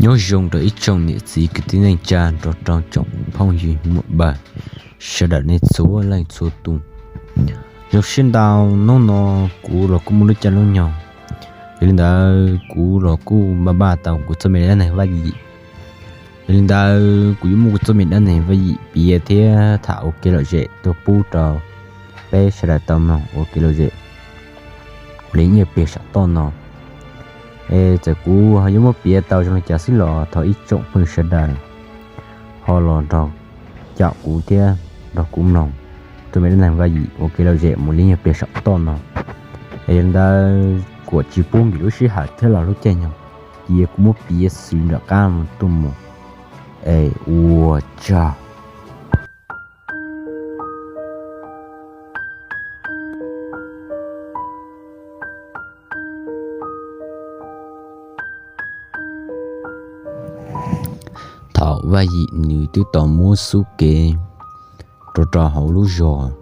Nyob zoo rau ib tsoom niam txiv kwv tij neej tsa nrog rau tsoom phooj ywg muam npawg sawv daws nej txhua leej txhua tus. Zoo siab ntau, hnub no kuv los kuj muaj lub caij lub nyoog, yog li ntawd kuv los kuj npaj npaj tau kuv txoj me dab neeg Vaj Yim. Yog li ntawd kuv yuav muab kuv txoj me dab neeg Vaj Yim piav thiab tham ua kev lom zem tuaj pub rau peb sawv daws tau mloog ua kev lom zem li nyiaj pliag saum toj no. Es txawm kuv yuav muab piav tau zoo li cas xwb los thov ib tsoom phooj ywg sawv daws ho los nrog caum kuv thiab nrog kuv mloog txoj me dab neeg Vaj Yim ua kev lom zem mus li nyiaj pliag saum toj no. Es yog li ntawd kuam tsis pub nkim lub sij hawm thiab los lub caij nyoog, cia kuv muab piav xwb nram qab mus tuaj mus. Es ua tsaug. Thaum Vaj Yim nws twb tau muab xub kev rau rau hauv lub zos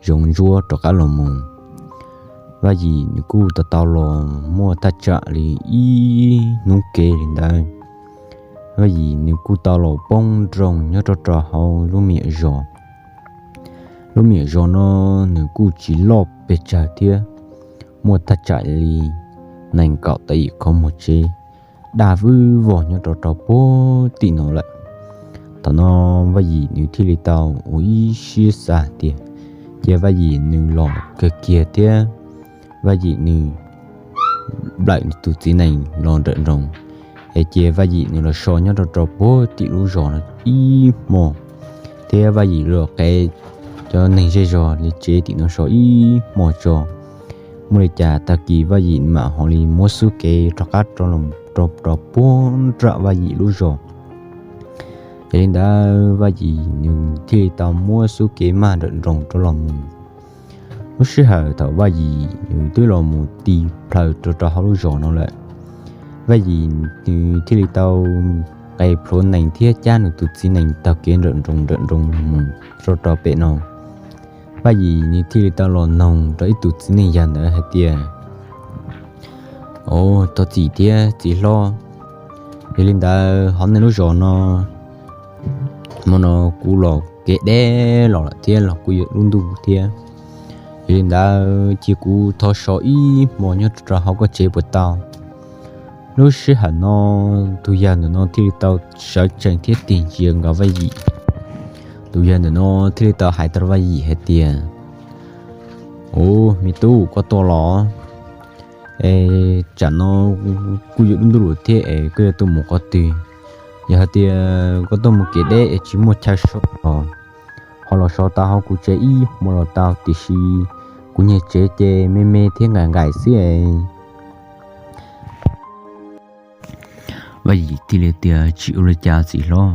Zoov Ntsuab rov qab los mus, Vaj Yim nws kuj tau tau los muaj thaj tsam li ib hnub kev li ntawd. Vaj Yim nws kuj tau los poob nroos nyob rau rau hauv lub me nyuam zos. Lub me nyuam zos no nws kuj tsis loj pes tsawg thiab, muaj thaj tsam li nees nkaum tawm yim qhov muag tsev, daj vwb vog nyob rau rau puag tim no lawm. Thaum no Vaj Yim nws thiaj li tau ua ib siab xav tias cia Vaj Yim nws los kawg kiag thiab Vaj Yim nws nplawm tus txiv nees los nrawm nroos, es cia Vaj Yim nws los so nyob rau rau puag tim lub zos no ib hmo, thiab Vaj Yim los qev cov neeg zej zog li tsev tim no so ib hmo tso. Muaj li cas tag kis Vaj Yim mam ho li muab xub kev rov qab rau puag nram Vaj Yim lub zos. Yog li ntawd Vaj Yim nws thiaj li tau muab xub kev maj nrawm nroos rau los mus. Lub sij hawm thaum Vaj Yim nws twb los mus ti plaws rau rau hauv lub zos no lawm, Vaj Yim nws thiaj li tau qe plhuav nees thiab cab nws tus txiv nees taug kev nrawm nroos nrawm nroos mus rau rau pem no. Vaj Yim nws thiaj li tau los noog rau ib tus txiv neej yawg ntawd hais tias, Au, thov txim thiab txiv hlob, yog li ntawd hauv nej lub zos no, hmo no kuv los kev deb los lawm thiab los kuj yuav lub ntuj thiab, yog li ntawd cia kuv thov so ib hmo nyob rau hauv koj tsev puas tau? Lub sij hawm no tus yawg ntawm no thiaj li tau sawv tsees thiab tig ntsia nkaus Vaj Yim. Tus yawg ntawm no thiaj li tau hais rau Vaj Yim hais tias, Au, me tub, koj tuaj los? Es tsam no kuj yuav lub ntuj lawm thiab es koj yuav tuaj mus qhov twg? Yog hais tias koj tuaj mus kev deb es tsis muaj chaw so los ho los so tau hauv kuv tsev ib hmo los tau, tiam sis kuv niag tsev ces me me thiab nqaim nqaim xwb es. Vaj Yim thiaj li tias, Tsis ua li cas txiv hlob,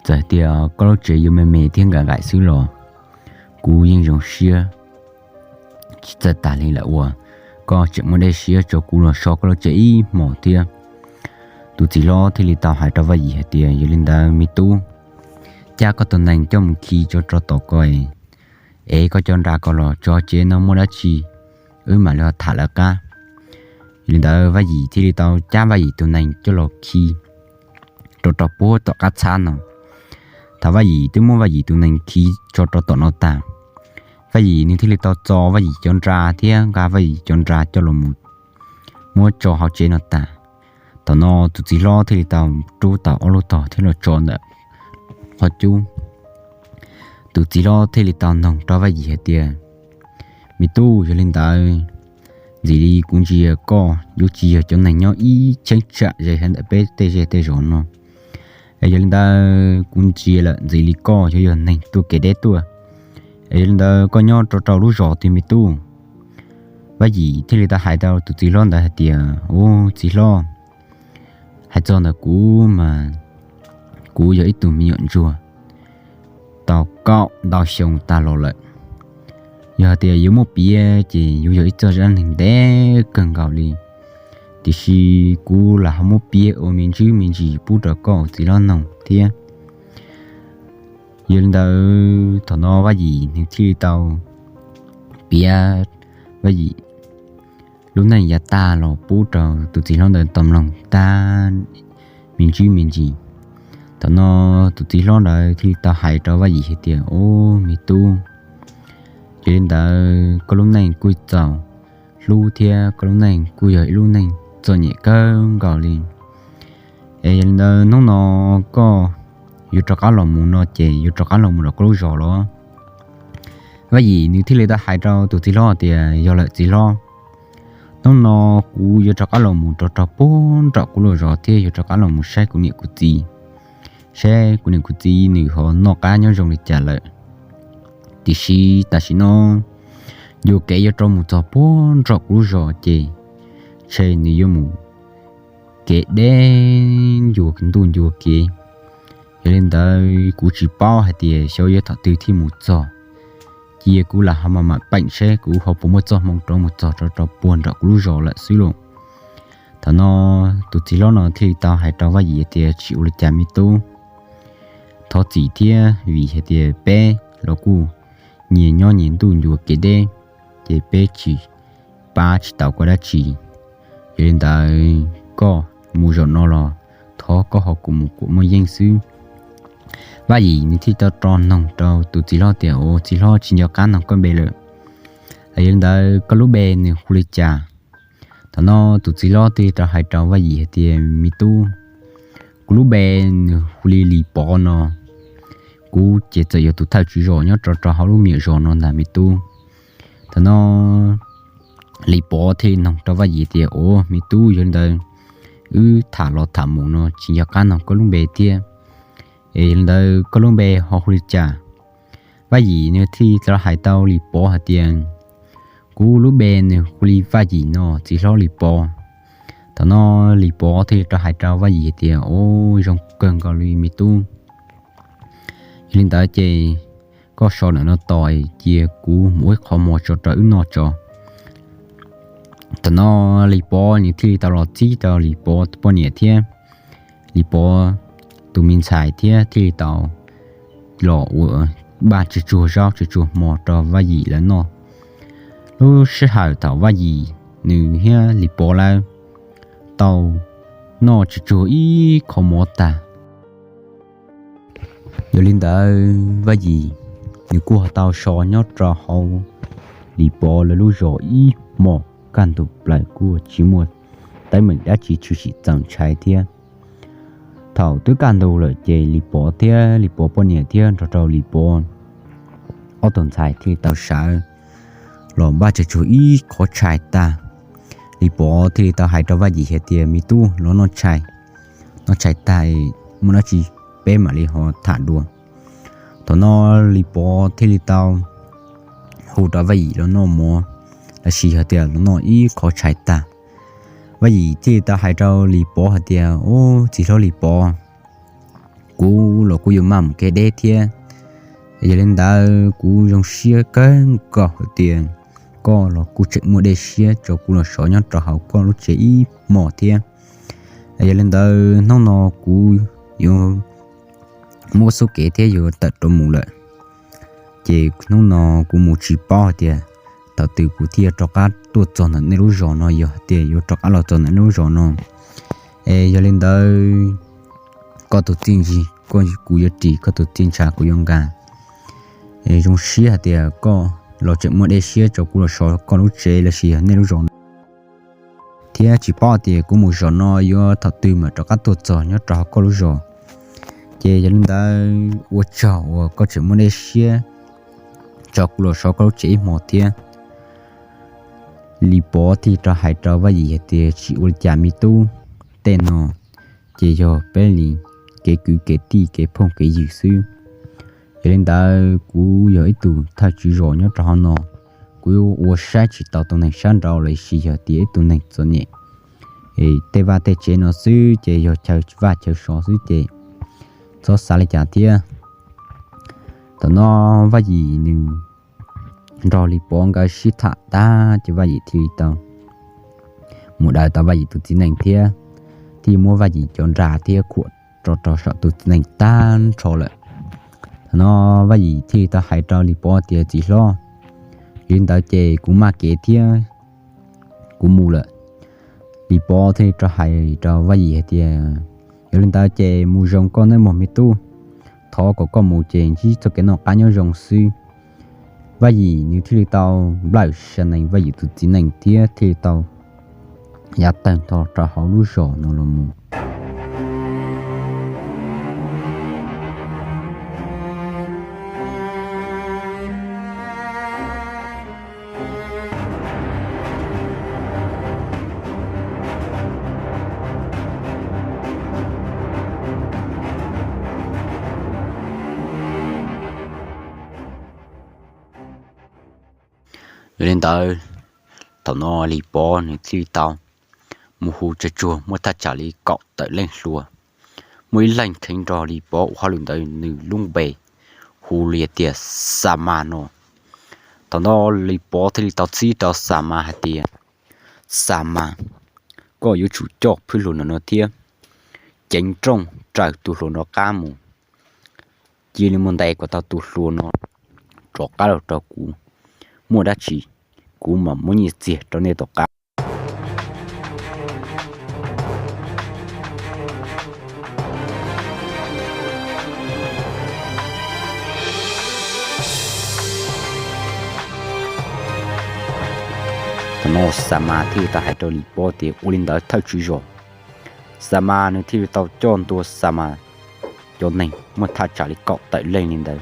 txawm hais tias koj lub tsev yuav me me thiab nqaim nqaim xwb los kuv yeej zoo siab tsis txawj tas li lawm uas koj tseem muaj dej siab tso kuv los so koj lub tsev ib hmos thiab. Tus txiv hlob thiaj li tau hais rau Vaj Yim hais tias, Yog li ntawd me tub, cab koj tus nees coj mus khi tso rau tom ko es koj cov nra ko los tso tsev no muaj dab tsi wb mam li ho tham lawv qab. Yog li ntawd Vaj Yim thiaj li tau cab Vaj Yim tus nees coj los khi rau rau puag tom qab txhab no. Thaum Vaj Yim twb muab Vaj Yim tus nees khi tso rau tom no tas, Vaj Yim nws thiaj li tau txo Vaj Yim cov nra thiab nqa Vaj Yim cov nra coj los mus muab tso hauv tsev no tas. Thaum no tus txiv hlob thiaj li tau rub tau ob lub tog thiab los tso ntawm qhov cub. Tus txiv hlob thiaj li tau noog rau Vaj Yim hais tias, Me tub, yog li ntawd ntxim li kuv ntsia koj yuav tsis yog cov neeg nyob ib cheeb tsam ze hauv ntawm peb tej zej tej zos no. Yog li ntawd kuv ntsia lawm ntxim li koj yuav yog neeg tuaj kev deb tuaj. Yog li ntawd koj nyob rau rau lub zos twg me tub? Vaj Yim thiaj li tau hais rau tus txiv hlob ntawd hais tias, Ub, txiv hlob, hais txog ntawm kuv mas kuv yog ib tug me nyuam ntsuag tau kaum ntau xyoo tag los lawm. Yog hais tias yuav muab piav ces yuav yog ib txoj dab neeg ntev kawg nkaus li, tiam sis kuv lam ho muab piav ua me ntsis me ntsis pub rau koj txiv hlob noog thiab. Yog li ntawd thaum no Vaj Yim nws thiaj li tau piav Vaj Yim lub neej yav tag los pub rau tus txiv hlob ntawd tau mloog tag. me ntsis me ntsis. Thaum no tus txiv hlob ntawd thiaj li tau hais rau Vaj Yim hais tias, Ub, me tub, ces li ntawd koj lub neej kuj txaus hlub thiab koj lub neej kuj yog ib lub neej txom nyem kawg nkaus li. Es yog li ntawd hnub no koj yuav rov qab los mus no ces yuav rov qab los mus rau koj lub zos los? Vaj Yim nws thiaj li tau hais rau tus txiv hlob tias, Yog lawm txiv hlob, hnub no kuv yuav rov qab los mus rau rau puag nram kuv lub zos thiab yuav rov qab los mus saib kuv niam kuv txiv, saib kuv niam kuv txiv nws ho noj qab nyob zoo li cas lawm. Tiam sis tam sim no yuam kev yuav rov mus txog puag nram kuv lub zos ces ntshe nws yuav mus kev deb ncua ntuj ncua kev. Yog li ntawd kuv tsis paub hais tias xyov yuav thaum twg thiaj mus txog. Cia kuv lam ho mam mam peem seb kuv ho puas muaj txoj hmoo rov mus txog rau rau puag nram kuv lub zos lawm xwb lauj. Thaum no tus txiv hlob no thiaj li tau hais rau Vaj Yim tias, Tsis ua li cas me tub, thov txim thiab, vim hais tias peb los kuj nyias nyob nyias ntuj ncua kev deb, ces peb tsis pab tsis tau koj dab tsi. Yog li ntawd koj mus zaum no los thov koj ho kuas mus kuas muaj yeej xwb. Vaj Yim nws thiaj tau rov noog rau tus txiv hlob tias, Ua txiv hlob, tsis nco qab noog koj npe lawm, yog li ntawd koj lub npe nws hu li cas? Thaum no tus txiv hlob thiaj rov hais rau Vaj Yim hais tias, Me tub, kuv lub npe nws hu li Lis Pov no. Kuv ces txawm yog tus thawj tswj zos nyob rau rau hauv lub me nyuam zos no ntag me tub. Thaum no Lis Pov thiaj noog rau Vaj Yim tias, Ua me tub, yog li ntawd wb tham los tham mus no tsis nco qab noog koj lub npe thiab, es yog li ntawd koj lub npe ho hu li cas? Vaj Yim nws thiaj rov hais tau Lis Pov hais tias, Kuv lub npe nws hu li Vaj Yim no txiv hlob Lis Pov. Thaum no Lis Pov thiaj rov hais rau Vaj Yim hais tias, Ua zoo kawg nkaus li me tub, yog li ntawd ces koj so ntawm no tos, cia kuv mus ua ib qho mov tso rau wb noj tso. Thaum no Lis Pov nws thiaj li tau los txib rau Lis Pov poj niam thiab Lis Pov tus me ntxhais thiab thiaj li tau los ua npaj tsuag tsuag zaub tsuag tsuag hmo rau Vaj Yim lawv noj. Lub sij hawm thaum Vaj Yim nws thiab Lis Pov lawv tau noj tsuag tsuag ib qho mov tag, yog li ntawd Vaj Yim nws kuj ho tau so nyob rau hauv Lis Pov lawv lub zos ib hmos kaj ntug plaws kuj tsis muaj teeb meem dab tsi tshwm sim txaus ntshai thiab. Thaum twb kaj ntug lawm ces Lis Pov thiab Lis Pov poj niam thiab nrog rau Lis Pov ob tug ntxhais thiaj li tau sawv los npaj tsuag tsuag ib qho tshais tag. Lis Pov thiaj li tau hais rau Vaj Yim hais tias, Me tub, los noj tshais, noj tshais tag muaj dab tsi peb mam li ho tham dua. Thaum no Lis Pov thiaj li tau hu rau Vaj Yim los noj mov, los sis yog tias los noj ib qho tshais tag, Vaj Yim thiaj li tau hais rau Lis Pov hais tias, Ub, txiv hlob Lis Pov, kuv los kuj yuav maj mus kev deb thiab, yog li ntawd kuv zoo siab kawg nkaus hais tias koj los kuj tseem muaj dej siab tso kuv los sov nyob rau hauv koj lub tsev ib hmos thiab. Yog li ntawd hnub no kuv yuav muab xub kev thiab yuav tawm rov mus lawm. Ces hnub no kuv mus tsis paub hais tias thaum twg kuv thiaj rov qab tuaj txog ntawm nej lub zos no, yog hais tias yuav rov qab los txog ntawm nej lub zos no. Es yog li ntawd koj tus txiaj ntsig kuv yuav ris, koj tus txiaj ntshav kuv yuav nqa. Es zoo siab hais tias koj los tseem muaj dej siab tso kuv los sov koj lub tsev los sis yog nej lub zos no, thiab tsis paub tias kuv mus zaum no yuav thaum twg mam rov qab tuaj txog nyob rau hauv koj lub zos. Ces yog li ntawd ua tsaug uas koj tseem muaj dej siab tso kuv los sov koj lub tsev ib hmos thiab. Lis Pov thiaj rov hais rau Vaj Yim hais tias, Tsis ua li cas me tub, tej no ces yog peb li kev kwv kev tij kev phooj kev ywg xwb. Yog li ntawd kuv yog ib tug thawj tswj zos nyob rau hauv no, kuv yuav ua saib tsis tau tus neeg sab nraud los sis yog tias ib tug neeg txom nyem tej vaj tej tsev no xwb, ces yog chaw vaj chaw sov xwb ces txhob xav li cas thiab. Thaum no Vaj Yim nws nrog Lis Pov nkawd sib tham tag ces Vaj Yim thiaj li tau mus daws tau Vaj Yim tus txiv neej thiab thiaj muab Vaj Yim cov nra thiab khuam rau rau saum tus txiv neej tag nrho lawm. Thaum no Vaj Yim thiaj li tau hais rau Lis Pov tias, Txiv hlob, yog li ntawd ces kuv maj kev thiab kuv mus lawm. Lis Pov thiaj li rov hais rau Vaj Yim hais tias, Yog li ntawd ces mus zoo koj nawb mog me tub, thov kom koj mus ces ntsib txoj kev noj qab nyob zoo xwb. Vaj Yim nws thiaj li tau nplawm sav nees Vaj Yim tus txiv nees thiab thiaj li tau yav tawg nrho rau hauv lub zos no los mus. Yog li ntawd, thaum no Lis Pov nws thiaj li tau mus hu tsawg tsuag muaj thaj tsam li kaum tawm leej hluas. Muaj ib leeg kheev nrog Lis Pov ua hauj lwm ntawd, nws lub npe hu li tias Xa Mas no. Thaum no Lis Pov thiaj li tau txib rau Xa Mas hais tias, Xa Mas, koj yuav tsum coj phwj hluas no no thiab ceev nrooj raws tus hluas no qab mus. Cia li mus ntes kom tau tus hluas no rov qab los rau kuv. Muaj dab tsi kuv mam muab nyiaj txiag rau nej tom qab. Thaum no Xa Mas thiaj li tau hais rau Lis Pov tias, Ua li ntawd thawj tswv zos. Xa Mas nws thiaj li tau coj ntua Xa Mas cov neeg muaj thaj tsam li kaum tawm leej li ntawd,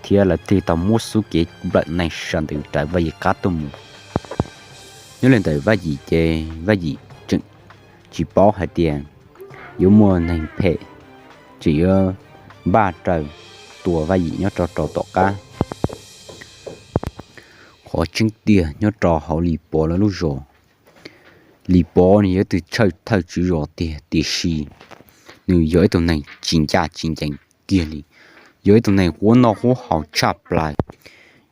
thiab lawv thiaj li tau muab xub kev nplawm nees sawv ntws raws Vaj Yim qab tuaj mus. Nyob li ntawm Vaj Yim ces Vaj Yim tseem tsis paub hais tias yuav muaj neeg phem tseem yuav npaj raws tua Vaj Yim nyob rau rau tom qab. Qhov tseeb tiag nyob rau hauv Lis Pov lawv lub zos, Lis Pov nws yog ib tug thawj tswv zos tiag, tiam sis nws yog ib tug neeg tsis ncaj tsis ncees kiag li, yog ib tug neeg quab noj quab haus tshaj plaws.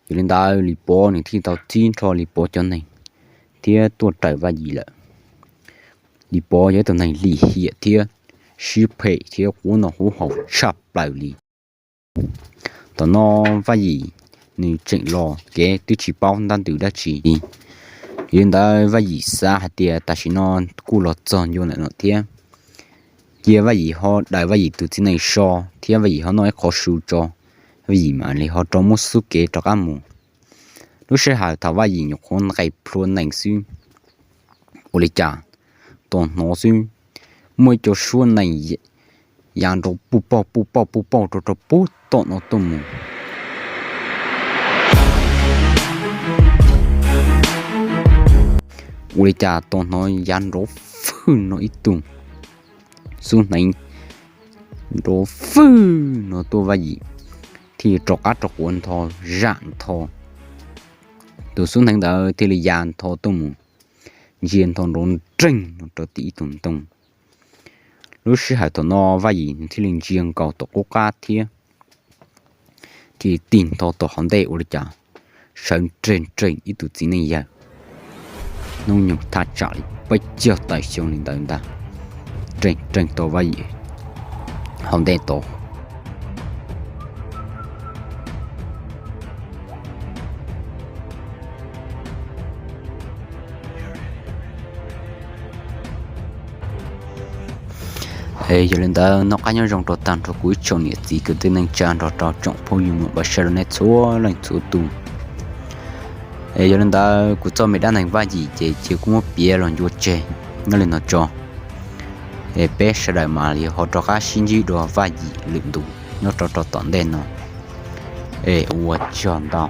Yog li ntawd Lis Pov nws thiaj tau txib nrho Lis Pov cov neeg thiab tuaj raws Vaj Yim lawm. Lis Pov yog ib tug neeg lim hiam thiab siab phem thiab quab noj quab haus tshaj plaws li. Thaum no Vaj Yim nws tseem los kev twb tsis paub ntab ntws dab tsi li. Yog li ntawd Vaj Yim xav hais tias tam sim no kuj los txog ncua ntawm no thiab, cia Vaj Yim ho daws Vaj Yim tus txiv nees so thiab Vaj Yim ho noj ib qho su tso, Vaj Yim mam li ho rov muab xub kev rov qab mus. Lub sij hawm thaum Vaj Yim nyuam qhuav nqes plhuav nees xwb, ua li cas tos hnov xwb, muaj ib co suab nees ya nrov puj pauj puj pauj puj pauj rau rau puag tom no tuaj mus. Ua li cas tos hnov ya nrov fwj no ib tug xub hneev nrov fwj no tuaj Vaj Yim thiaj rov qab rov quav ntho zam ntho. Tus xub hneev ntawd thiaj li ya ntho tuaj mus ntsia ntho nrov nreeg no rau tim ib tug ntoo. Lub sij hawm thaum no Vaj Yim thiaj li ntsia nkaus tom qub qab thiab thiaj li tig ntho tom hauv ntej ua li cas sawv nreeg nreeg ib tug txiv neej yawg hnub nyoog thaj tsam li peb caug tawm xyoo li ntawd ntag, nreeg nreeg tau Vaj Yim hauv ntej tod. Es yog li ntawd noj qab nyob zoo rau tag nrho kuv ib tsoom niam txiv kwv tij neej tsa nrog rau tsoom phooj ywg muam pab saib rau nej txhua leej txhua tus. Es yog li ntawd kuv txoj me dab neeg Vaj Yim ces cia kuv muab piav los ncua tseg nyob li no tso. Es peb sawv daws mam li ho rov qab sib ntsib dua Vaj Yim lwm ntu nyob rau rau tom ntej no. Es ua tsaug ntau.